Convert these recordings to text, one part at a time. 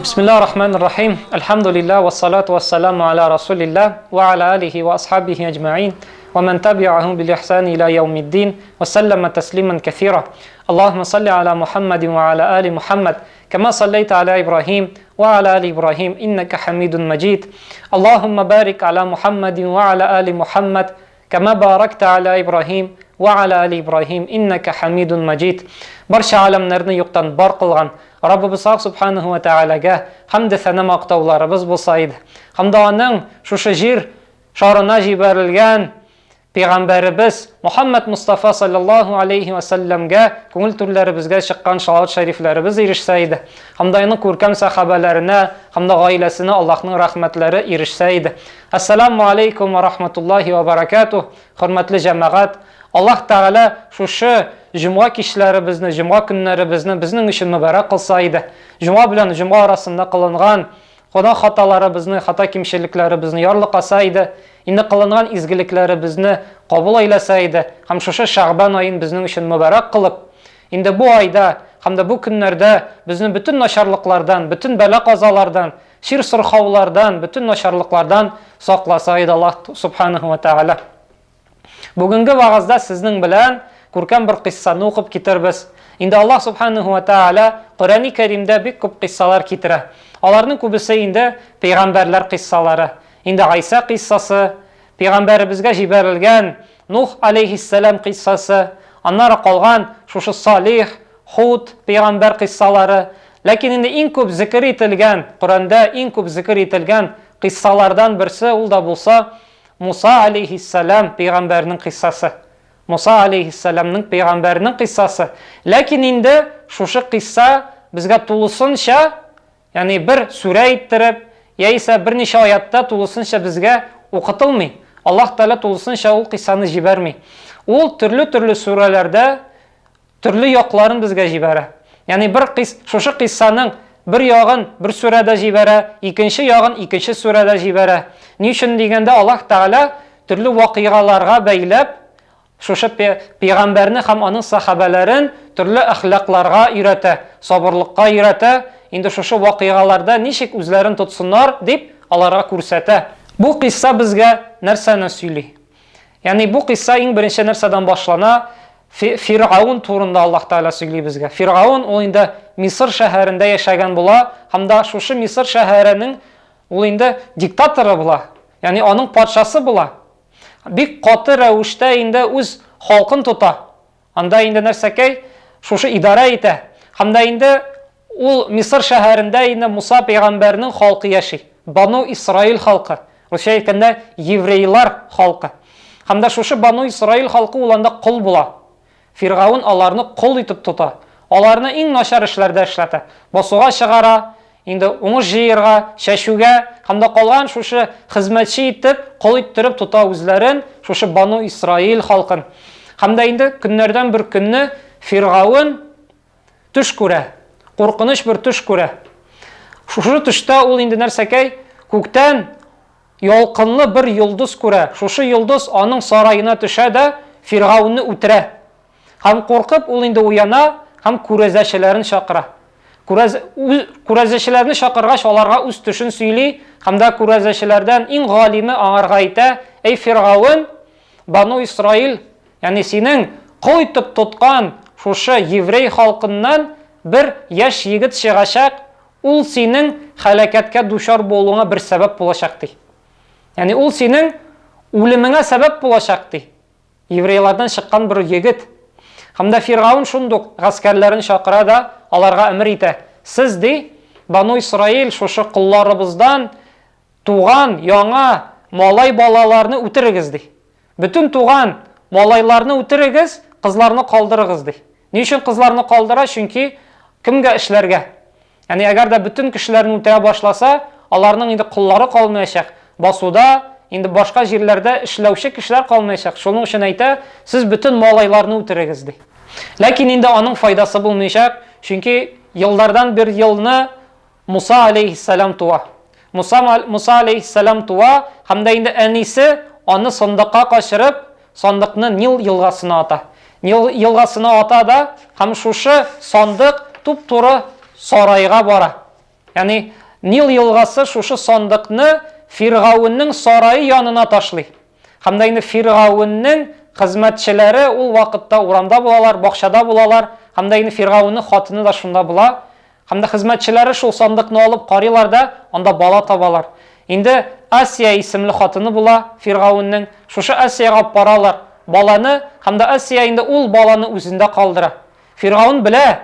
Бисмилла рахман рахим. Альхамдулилля, вассалату вассаламу аля расулилля, ва аля алихи ва асхабихи аджмаин, ва ман табиахум бил ихсани иля яумиддин, ва саллама таслиман кафира. Аллахумма салли аля Мухаммадин ва аля али Мухаммад, кама саллайта аля Ибрахим, ва аля али Ибрахим, иннака хамидун маджид. Аллахумма барик аля Мухаммадин ва аля али Мухаммад, кама баракта аля Ибрахим, ва аля али Ибрахим, иннака хамидун маджид. Барча аламнарны юктан бар кылган Раббыбыз Хак Субханаһу ва Тәгаләгә хәмде сәна мактауларыбыз булса иде. Һәм дә аның шушы җир шарына җибәрелгән пәйгамбәребез Мухаммад Мустафа саллаллаһу алейхи ва сәлләмгә күңел түрләребезгә чыккан шалават шәрифләребез ирешсә иде. Һәм дә аның күркәм сәхабәләренә һәм дә гаиләсенә Аллаһның рәхмәтләре ирешсә иде. Ассаламу алейкум ва рахматуллахи ва баракатуһ. Хөрмәтле җәмәгать, Аллаһ Тәгалә шушы җомга кичләребезне, җомга көннәребезне безнең өчен мөбарәк кылса иде. Җомга белән җомга арасында кылынган гөнаһ хаталарыбызны, хата кимчелекләребезне ярлыкаса иде, инде кылынган изгелекләребезне кабул әйләсә иде һәм шушы Шәгъбан аен безнең өчен мөбарәк кылып, инде бу айда һәм дә бу көннәрдә безне бөтен начарлыклардан, бөтен бәла-казалардан, чир-сырхаулардан, бөтен начарлыклардан сакласа иде Аллаһ Субханаһу ва Тәгалә. Бүгенге вагазда сезнең белән күркәм бер кыйссаны укып китербез. Инде Аллаһ Субханаһу ва Тәгалә Коръәни Кәримдә бик күп кыйссалар китерә. Аларның күбесе инде пәйгамбәрләр кыйссалары. Инде Гайсә кыйссасы, пәйгамбәребезгә җибәрелгән Нух алейһиссәлам кыйссасы, аннары калган шушы Салих, Худ пәйгамбәр кыйссалары. Ләкин инде иң күп зикер ителгән, Коръәндә иң күп зикер ителгән кыйссалардан берсе ул да булса Муса алейһиссәлам пәйгамбәрнең кыйссасы. Муса алейһиссәламның пәйгамбәрнең кыйссасы. Ләкин инде шушы кыйсса безгә тулысынча, ягъни бер сүрә иттереп, яисә берничә аятта тулысынча безгә укытылмый. Аллаһ Тәгалә тулысынча ул кыйссаны җибәрми. Ул төрле-төрле сүрәләрдә Төрле якларын безгә җибәрә. Ягъни бер кыйс, шушы кыйссаның бер ягын бер сүрәдә җибәрә, икенче ягын икенче сүрәдә җибәрә. Ни өчен дигәндә, Аллаһ Тәгалә төрле вакыйгаларга бәйләп, шушы пәйгамбәрне һәм аның сахабәләрен төрле әхлакларга өйрәтә, сабырлыкка өйрәтә, инде шушы вакыйгаларда ничек үзләрен тотсыннар дип, аларга күрсәтә. Бу кыйсса безгә нәрсәне сөйли? Ягъни бу кыйсса иң беренче нәрсәдән башлана? Фиргаун турында Аллаһ Тәгалә сөйли безгә. Фиргаун ул инде Мисыр шәһәрендә яшәгән була һәм дә шушы Мисыр шәһәренең ул инде диктаторы була. Ягъни аның патшасы була. Бик каты рәвештә инде үз халкын тота. Анда инде нәрсәкәй шушы идарә итә. Һәм дә инде ул Мисыр шәһәрендә инде Муса пәйгамбәрнең халкы яши. Бану Исраил халкы. Русча әйткәндә, еврейлар халкы. Һәм дә шушы Бану Исраил халкы ул анда кол була. Фиргаун аларны кол итеп тота. Аларны иң начар эшләрдә эшләтә. Басуга чыгара, инде уңыш җыерга, чәчүгә һәм дә калган шушы хезмәтче итеп, кол иттереп тота үзләрен, шушы Бану Исраил халкын. Һәм дә инде көннәрдән бер көнне Фиргаун төш күрә. Куркыныч бер төш күрә. Шушы төштә ул инде нәрсәкәй? Күктән ялкынлы бер йолдыз күрә. Шушы йолдыз аның сараена төшә дә Фиргаунны үтерә. Һәм куркып ул инде уяна һәм күрәзәчеләрен чакыра. Күрәз, күрәзәчеләрне чакыргач, аларга үз төшен сөйли һәм дә күрәзәчеләрдән иң галиме аңарга әйтә, Әй Фиргаун, Бану Исраил, ягъни синең кол итеп тоткан шушы еврей халкыннан бер яшь егет чыгачак, ул синең һәлакәткә дучар булуыңа бер сәбәп булачак, ди. Ягъни ул синең үлемеңә сәбәп булачак, ди. Еврейлардан чыккан бер егет. Һәм дә Фиргаун шундук гаскәрләрен чакыра да аларга әмер итә. Сез, ди, Бану Исраил шушы колларыбыздан туган яңа малай балаларны үтерегез, ди. Бөтен туган малайларны үтерегез, кызларны калдырыгыз, ди. Ни өчен кызларны калдыра? Чөнки кемгә эшләргә? Ягъни әгәр дә бөтен кешеләрне үтерә башласа, аларның инде коллары калмаячак, басуда, инде башка җирләрдә эшләүче кешеләр калмаячак. Шуның өчен әйтә, сез бөтен малайларны үтерегез, ди. Ләкин инде аның файдасы булмаячак, чөнки еллардан бер елны Муса алейһиссәлам туа. Муса, Муса алейһиссәлам туа һәм дә инде әнисе аны сандыкка качырып, сандыкны Нил елгасына ата. Нил елгасына ата да һәм шушы сандык туп-туры сарайга бара. Ягъни Нил елгасы шушы сандыкны Фиргавеннең сарае янына ташлый. Һәм дә инде Фиргавеннең хезмәтчеләре ул вакытта урамда булалар, бакчада булалар, һәм дә инде Фиргавеннең хатыны да шунда була. Һәм дә хезмәтчеләре шул сандыкны алып карыйлар да, анда бала табалар. Инде Асия исемле хатыны була Фиргавеннең. Шушы Асиягә алып баралар баланы, һәм дә Асия инде ул баланы үзендә калдыра. Фиргавен белә,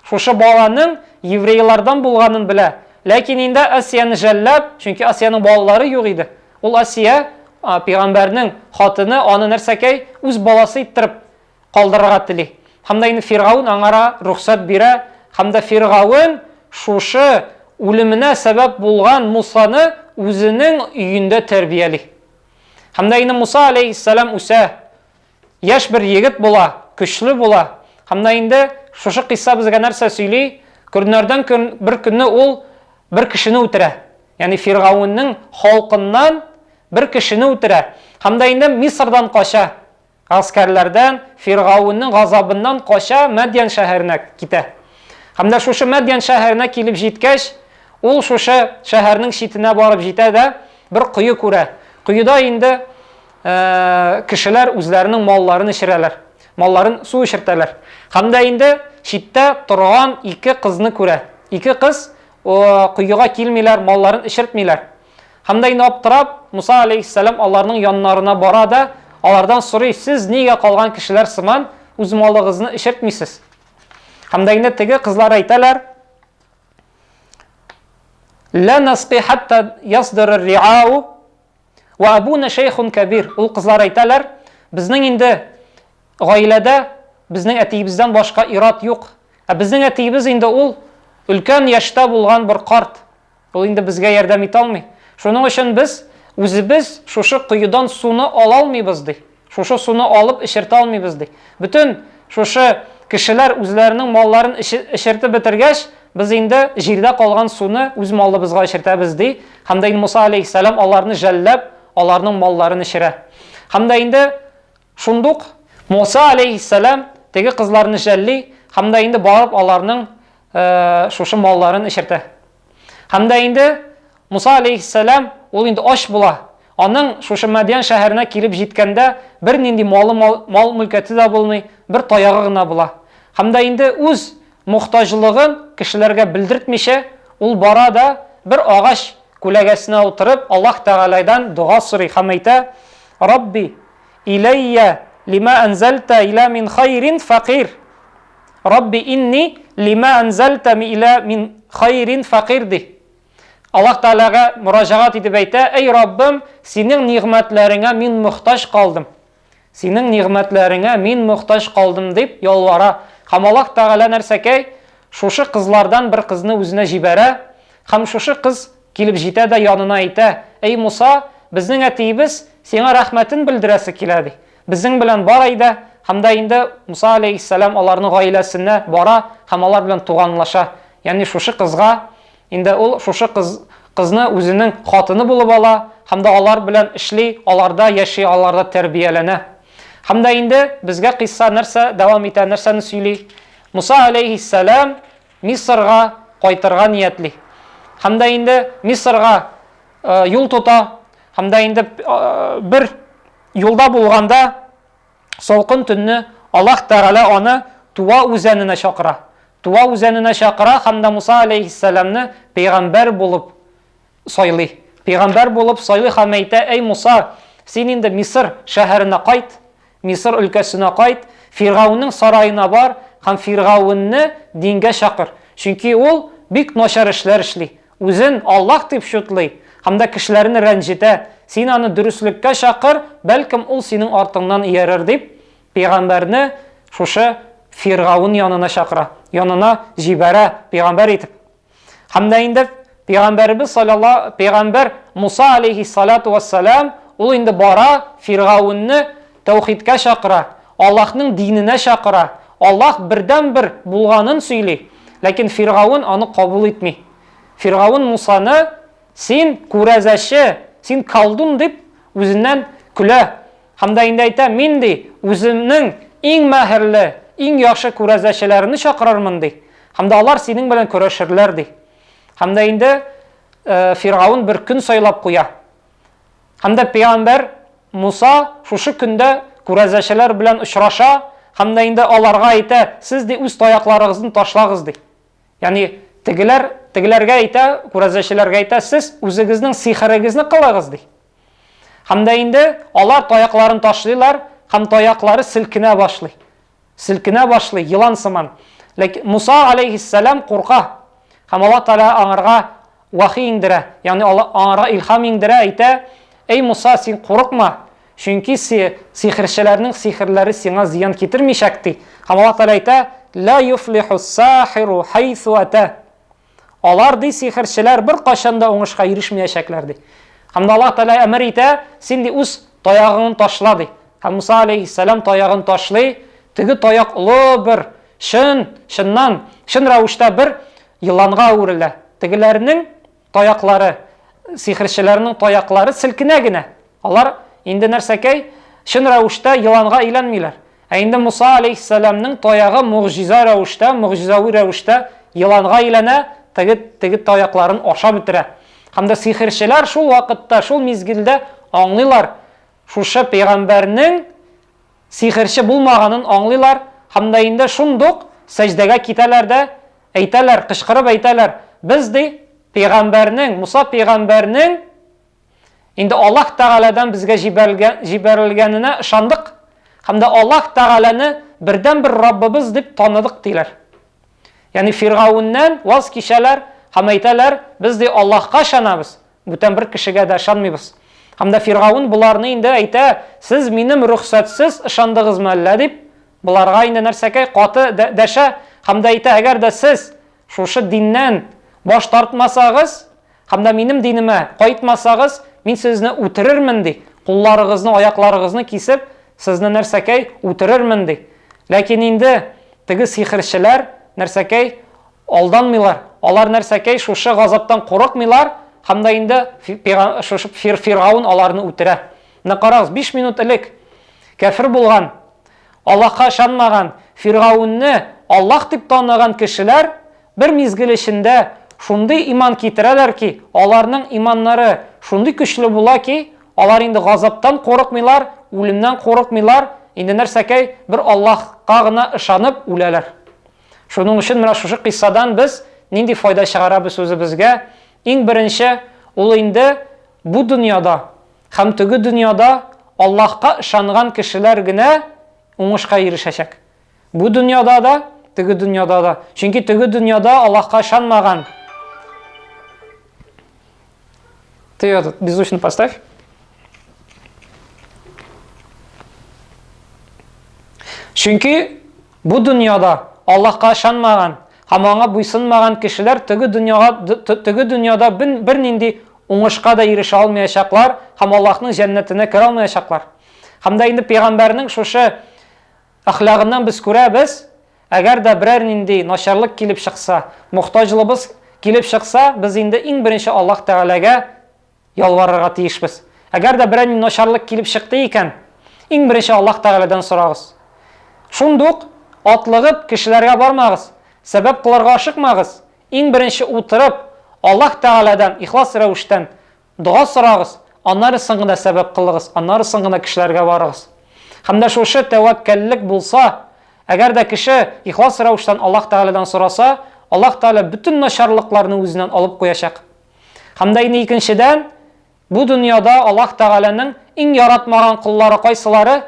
шушы баланың еврейлардан булганын белә. Ләкин инде Асияне жәлләп, чөнки Асиянең балалары юк иде. Ул Асия, пәйгамбәрнең хатыны, аны нәрсәкәй үз баласы иттереп калдырырга тели. Һәм дә инде Фиргавен аңара рөхсәт бирә, һәм дә Фиргавен шушы үлеменә сәбәп булган Мусаны үзенең өендә тәрбияли. Һәм дә инде Муса алейһиссәлам үсә, яшь бер егет була, көчле була. Һәм дә инде шушы кыйсса безгә нәрсә сөйли? Көннәрдән көн бер көнне ул бер кешене үтерә. Ягъни Фиргавеннең халкыннан бер кешене үтерә. Һәм дә инде Мисырдан кача. Гаскәрләрдән, Фиргавеннең газабыннан кача, Мәдьян шәһәренә китә. Һәм дә шушы Мәдьян шәһәренә килеп җиткәч, ул шушы шәһәрнең читенә барып җитә дә, бер кое күрә. Коеда инде кешеләр үзләренең малларын эчерәләр, малларын су эчертәләр. Һәм дә инде читтә торган ике кызны күрә. Ике кыз коега килмиләр, малларын эчертмиләр. Һәм дә инде аптырап, Муса алейһиссәлам аларның яннарына бара да, алардан сорый, сез нигә калган кешеләр сыман үз малыгызны эчертмисез? Һәм дә инде теге кызлар әйтәләр, Ла насқи хатта ясдыр риау ва абуна шейхун кабир. Ул кызлар әйтәләр, безнең инде гаиләдә безнең әтиебездән башка ират юк. Ә безнең әтиебез инде ул өлкән яшьтә булган бер карт. Ул инде безгә ярдәм итә алмый. Шуның өчен без үзебез шушы коедан суны ала алмыйбыз, ди. Шушы суны алып эчертә алмыйбыз, ди. Бөтен шушы кешеләр үзләренең малларын эчертеп бетергәч, без инде җирдә калган суны үз малыбызга эчертәбез, ди. Һәм дә инде Муса алейһиссәлам аларны жәлләп, аларның малларын эчерә. Һәм дә инде шундук Муса алейһиссәлам теге кызларны жәлли һәм дә инде барып аларның шушы малларын эчертә. Һәм дә инде Муса алейһиссәлам ул инде ач була. Аның шушы Мәдьян шәһәренә килеп җиткәндә бернинди малы мал, мал мөлкәте дә булмый, бер таягы гына була. Һәм дә инде үз мохтаҗлыгын кешеләргә белдертмичә, ул бара да бер агач күләгәсенә утырып, Аллаһ Тәгаләдән дога сорый һәм әйтә: Рабби, иләйя лима анзалта иля мин хайрин факир. Рабби инни лима анзалта иля мин хайрин факир ди. Аллаһ Тәгаләгә мөрәҗәгать итеп әйтә, Әй Раббым, синең нигъмәтләреңә мин мохтаҗ калдым. Синең нигъмәтләреңә мин мохтаҗ калдым дип ялвара. Һәм Аллаһ Тәгалә нәрсәкәй? Шушы кызлардан бер кызны үзенә җибәрә, һәм шушы кыз килеп җитә дә янына әйтә, Әй Муса, безнең әтиебез сиңа рәхмәтен белдерәсе килә, ди. Безнең белән бар әйдә, һәм дә инде Муса алейһиссәлам аларның гаиләсенә бара һәм алар белән туганлаша. Ягъни шушы кызга инде ул шушы кыз кызны үзенең хатыны булып ала һәм дә алар белән эшли, аларда яши, аларда тәрбияләнә. Һәм дә инде безгә кыйсса нәрсә дәвам итә, нәрсәне сөйли? Муса алейһиссәлам Мисырга кайтырга ниятли. Һәм дә инде Мисырга юл тота, һәм дә инде бер Юлда булганда, салкын төнне Аллаһ Тәгалә аны Туа үзәненә чакыра. Туа үзәненә чакыра һәм дә Муса алейһиссәламне пәйгамбәр булып сайлый. Пәйгамбәр булып сайлый һәм әйтә, Әй Муса, син инде Мисыр шәһәренә кайт, Мисыр өлкәсенә кайт, Фиргавеннең сараена бар һәм Фиргавенне дингә чакыр. Чөнки ул бик начар эшләр эшли. Үзен Аллаһ дип чутлый һәм дә кешеләрне рәнҗетә. Син аны дөреслеккә чакыр, бәлкем ул синең артыңнан иярер, дип, пәйгамбәрне шушы Фиргавен янына чакыра, янына җибәрә пәйгамбәр итеп. Һәм дә инде пәйгамбәребез саллалла, пәйгамбәр Муса алейһиссалату вассалам, ул инде бара Фиргавенне тәүхидкә чакыра, Аллаһның диненә чакыра, Аллаһ бердәнбер булганын сөйли. Ләкин Фиргавен аны кабул итми. Фиргавен Мусаны, Син күрәзәче, син колдун дип үзеннән көлә. Һәм дә инде әйтә, мин ди, үземнең иң мәһерле, иң яхшы күрәзәчеләрне чакырырмын ди. Һәм дә алар синең белән көрәшерләр ди. Һәм дә инде Фиргаун бер көн сайлап куя. Һәм дә пәйгамбәр Муса шушы көндә күрәзәчеләр белән очраша һәм дә инде аларга әйтә, сез ди үз таякларыгызны ташлагыз ди. Ягъни тегеләр тегеләргә әйтә, күрәзәчеләргә әйтә, сез үзегезнең сихерегезне кылыгыз ди. Һәм дә инде алар таякларын ташлыйлар һәм таяклары селкенә башлый. Селкенә башлый, елан сыман. Ләкин Муса алейһиссәлам курка. Һәм Аллаһ Тәгалә аңарга вахи иңдерә, ягъни аңарга илһам иңдерә, әйтә, Әй Муса, син курыкма, чөнки сихерчеләрнең сихерләре сиңа зыян китермичәк, ди. Һәм Аллаһ Тәгалә әйтә, Ла юфлиху сахиру хайсу ата. Алар, ди, сихерчеләр беркайчан да уңышка ирешмәячәкләр, ди. Һәм дә Аллаһ Тәгалә әмер итә, син, ди, үз таягыңны ташла, ди. Һәм Муса алейһиссәлам таягын ташлый, теге таяк олы бер, чын, чыннан, чын рәвештә бер еланга әверелә. Тегеләрнең таяклары, сихерчеләрнең таяклары селкенә генә. Алар инде нәрсәкәй, чын рәвештә еланга әйләнмиләр. Ә инде Муса алейһиссәламнең таягы могҗиза рәвештә, могҗизави рәвештә еланга әйләнә, теге, теге таякларын ашап бетерә. Һәм дә сихерчеләр шул вакытта, шул мизгелдә аңлыйлар, шушы пәйгамбәрнең сихерче булмаганын аңлыйлар һәм дә инде шундук сәҗдәгә китәләр дә әйтәләр, кычкырып әйтәләр, без ди, пәйгамбәрнең, Муса пәйгамбәрнең Инде Аллаһ Тәгаләдән безгә җибәрелгәненә ышандык һәм дә Аллаһ Тәгаләне бердәнбер Раббыбыз дип таныдык, диләр. Ягъни Фиргавеннән ваз кичәләр һәм әйтәләр, без ди Аллаһка ышанабыз, бүтән бер кешегә дә ышанмыйбыз. Һәм дә Фиргавен боларны инде әйтә, сез минем рөхсәтсез ышандыгызмы әллә дип, боларга инде нәрсәкәй каты дәшә һәм дә әйтә, әгәр дә сез шушы диннән баш тартмасагыз, Һәм дә минем динемә кайтмасагыз, мин сезне үтерермен, ди. Кулларыгызны, аякларыгызны кисеп, сезне нәрсәкәй үтерермен, ди. Ләкин инде теге сихерчеләр нәрсәкәй алданмыйлар. Алар нәрсәкәй шушы газаптан курыкмыйлар, һәм дә инде шушы Фиргаун аларны үтерә. Менә карагыз, 5 минут элек кәфер булган, Аллаһка ышанмаган, Фиргаунны Аллаһ дип таныган кешеләр Бер мизгел эчендә шундый иман китерәләр ки, аларның иманнары шундый көчле була ки, алар инде газаптан курыкмыйлар, үлемнән курыкмыйлар, инде нәрсәкәй, бер Аллаһка гына ышанып үләләр. Шуның өчен менә шушы кыйссадан без нинди файда чыгарабыз үзебезгә? Иң беренче, ул инде бу дөньяда һәм теге дөньяда Аллаһка ышанган кешеләр генә уңышка ирешәчәк. Бу дөньяда да, теге дөньяда да. Чөнки теге дөньяда Аллаһка ышанмаган. Ты этот беззвучно поставь. Чөнки бу дөньяда Аллаһка ышанмаган һәм аңа буйсынмаган кешеләр теге дөньяга теге дөньяда бернинди уңышка да ирешә алмаячаклар һәм Аллаһның җәннәтенә керә алмаячаклар. Һәм дә инде пәйгамбәрнең шушы Әхлагыннан без күрәбез, әгәр дә берәр нинди начарлык килеп чыкса, мохтаҗлыбыз килеп чыкса, без инде иң беренче Аллаһ Тәгаләгә ялварырга тиешбез. Әгәр дә берәр нинди начарлык килеп чыкты икән, иң беренче Аллаһ Тәгаләдән сорагыз. Шундук атлыгып кешеләргә бармагыз, сәбәп кылырга ашыкмагыз. Иң беренче утырып, Аллаһ Тәгаләдән ихлас рәвештән Дога сорагыз, аннары соң гына сәбәп кылыгыз, аннары соң гына кешеләргә барыгыз. Һәм дә шушы тәвәккәллек булса, әгәр дә кеше ихлас рәвештән Аллаһ Тәгаләдән сораса, Аллаһ Тәгалә бөтен начарлыкларны үзеннән алып куячак. Һәм дә инде икенчедән, бу дөньяда Аллаһ Тәгаләнең иң яратмаган коллары кайсылары?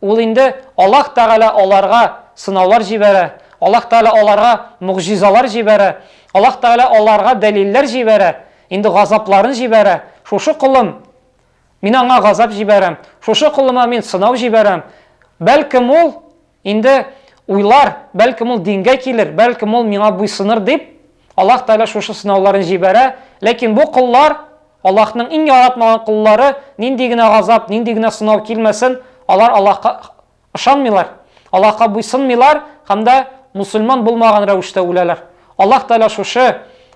Ул инде Аллаһ Тәгалә аларга сынаулар җибәрә, Аллаһ Тәгалә аларга могҗизалар җибәрә, Аллаһ Тәгалә аларга дәлилләр җибәрә, инде газапларын җибәрә. Шушы колым, мин аңа газап җибәрәм, шушы колыма мин сынау җибәрәм. Бәлкем ул инде уйлар, бәлкем ул дингә килер, бәлкем ул миңа буйсыныр дип, Аллаһ Тәгалә шушы сынауларын җибәрә. Ләкин бу коллар Аллаһның иң яратмаган коллары, нинди генә газап, нинди генә сынау килмәсен, алар Аллаһка ышанмыйлар, Аллаһка буйсынмыйлар һәм дә мусульман булмаган рәвештә үләләр. Аллаһ Тәгалә шушы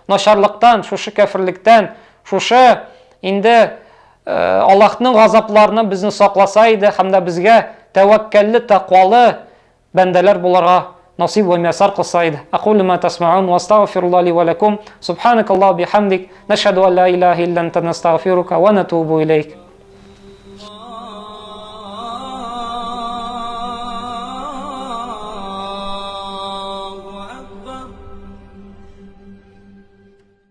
начарлыктан, шушы кәферлектән, шушы инде Аллаһның газапларыннан безне сакласа иде һәм дә безгә тәвәккәлле, тәкъвалы бәндәләр булырга насыйп вә мияссар кылса иде. Акулу ма тасмаун ва астагфируллаһ ли ва лакум. Субханакаллаһ бихамдик. Нашһаду ан ла илаһа илля анта настагфирука ва натубу илейк.